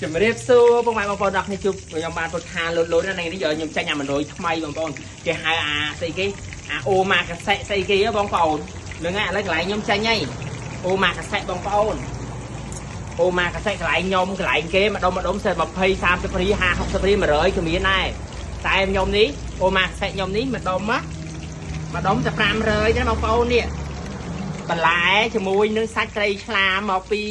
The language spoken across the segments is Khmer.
ជំរាបសួរពុកម៉ែបងប្អូនទាំងអស់គ្នាជួបខ្ញុំបានពុតថាលូតលូតណាថ្ងៃនេះខ្ញុំចាញ់អា100ថ្មីបងប្អូនគេហៅអាស្អីគេអាអូម៉ាកាសេស្អីគេបងប្អូនហ្នឹងហើយឥឡូវកន្លែងខ្ញុំចាញ់ហើយអូម៉ាកាសេបងប្អូនអូម៉ាកាសេកន្លែងខ្ញុំកន្លែងគេម្ដុំម្ដុំសេ20 30រៀល50 60រៀល100ក៏មានដែរតែខ្ញុំនេះអូម៉ាកាសេខ្ញុំនេះម្ដុំណាម្ដុំតែ500ទេបងប្អូននេះបន្លែជាមួយនឹងសាច់ត្រីឆ្លាមមកពី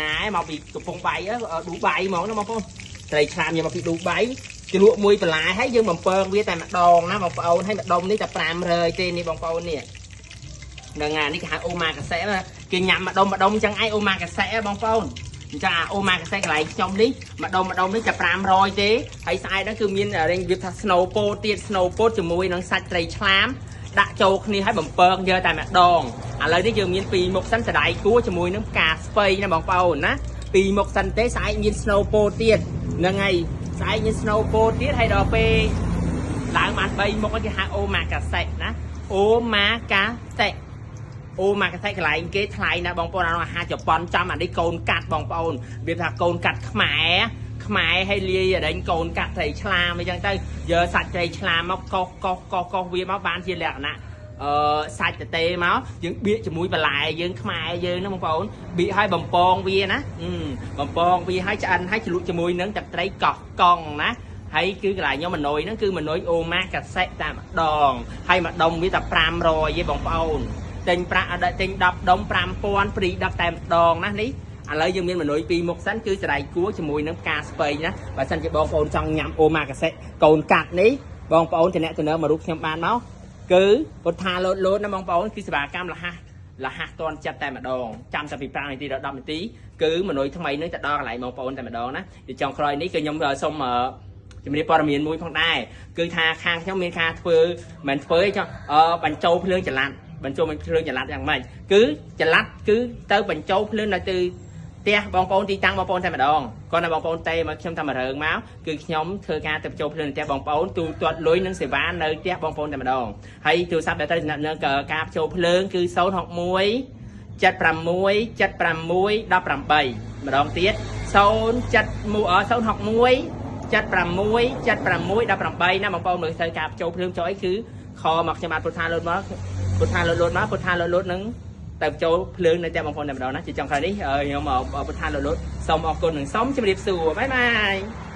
ណាឯងមកពីកំពង់បាយឌូបៃហ្មងណាបងប្អូនត្រីឆ្លាមយកមកពីឌូបៃជ្រក់មួយបន្លែហើយយើងបំពងវាតែម្ដងណាបងប្អូនហើយម្ដុំនេះតែ500ទេនេះបងប្អូននេះហ្នឹងអានេះគេហៅអូម៉ាកាសេគេញ៉ាំម្ដុំម្ដុំចឹងឯងអូម៉ាកាសេបងប្អូនអញ្ចឹងអាអូម៉ាកាសេកន្លែងខ្ញុំនេះម្ដុំម្ដុំនេះតែ500ទេហើយស្អែកហ្នឹងគឺមានរែងវាថា snow ពោតទៀត snow ពោតជាមួយនឹងសាច់ត្រីឆ្លាមដាក់ចូលគ្នាឲ្យបំពងយកតែម្ដងឥឡូវនេះយើងមានពីរមុខសិនសដៃគួរជាមួយនឹងផ្កាស្ពៃណាបងប្អូនណាពីរមុខសិនទេស្អែកមាន snow ពោតទៀតហ្នឹងហើយស្អែកមាន snow ពោតទៀតហើយដល់ពេលឡើងបាន3មុខគេហៅអូម៉ាកាសេណាអូម៉ាកាសេអូម៉ាកាសេកន្លែងគេថ្លៃណាបងប្អូនអាហារជប៉ុនចំអានេះកូនកាត់បងប្អូនវាថាកូនកាត់ខ្មែរខ្មែរឲ្យលាយអដេញកូនកាត់ត្រីឆ្លាមអីចឹងទៅយកសាច់ត្រីឆ្លាមមកកោសកោសកោសកោសវាមកបានជាលក្ខណៈអឺសាច់តេមកយើងបៀកជាមួយបន្លែយើងខ្មែរយើងណាបងប្អូនបៀកឲ្យបំពងវាណាបំពងវាឲ្យឆ្អិនឲ្យជ្លក់ជាមួយនឹងទឹកត្រីកោះកង់ណាហើយគឺកន្លែងខ្ញុំម៉នុយហ្នឹងគឺម៉នុយអូម៉ាកាសេតែម្ដងហើយម្ដុំវាតែ500ទេបងប្អូនទិញប្រាក់ទិញ10ដុំ5000ព្រីដឹកតែម្ដងណានេះឥឡូវយើងមានម៉នុយពីរមុខសិនគឺសរៃគួរជាមួយនឹងផ្កាស្ពៃណាបើសិនជាបងប្អូនចង់ញ៉ាំអូម៉ាកាសេកូនកាត់នេះបងប្អូនតំណមករូបខ្ញុំបានមកគឺពុទ្ធាលោតលោតណាបងប្អូនគឺសេវាកម្មលះលះតន់ចិត្តតែម្ដងចាំតែពី5នាទីដល់10នាទីគឺមនុយថ្មីនឹងទៅដល់កន្លែងបងប្អូនតែម្ដងណាទីចុងក្រោយនេះគឺខ្ញុំសូមជំរាបព័ត៌មានមួយផងដែរគឺថាខាងខ្ញុំមានការធ្វើមិនធ្វើទេចុះបញ្ចូលភ្លើងចល័តបញ្ចូលភ្លើងចល័តយ៉ាងម៉េចគឺចល័តគឺទៅបញ្ចូលភ្លើងនៅទៅផ្ទះបងប្អូនទីតាំងបងប្អូនតែម្ដងគាត់តែបងប្អូនទេមកខ្ញុំតែមួយរឿងមកគឺខ្ញុំធ្វើការទៅបញ្ចូលភ្លើងនៅផ្ទះបងប្អូនទូទាត់លុយនិងសេវានៅផ្ទះបងប្អូនតែម្ដងហើយទូរស័ព្ទដែលត្រូវចំណាក់ការបញ្ចូលភ្លើងគឺ061 76 76 18ម្ដងទៀត071 061 76 76 18ណាបងប្អូនមើលទៅការបញ្ចូលភ្លើងចូលអីគឺខមកខ្ញុំបាទពុទ្ធាលោតមកពុទ្ធាលោតលោតមកពុទ្ធាលោតលោតនឹងទៅចូលភ្លើងនៅតែបងប្អូនតែម្ដងណាជាចុងក្រោយនេះខ្ញុំពុទ្ធាលោតលោតសូមអរគុណនិងសូមជម្រាបសួរ bye bye.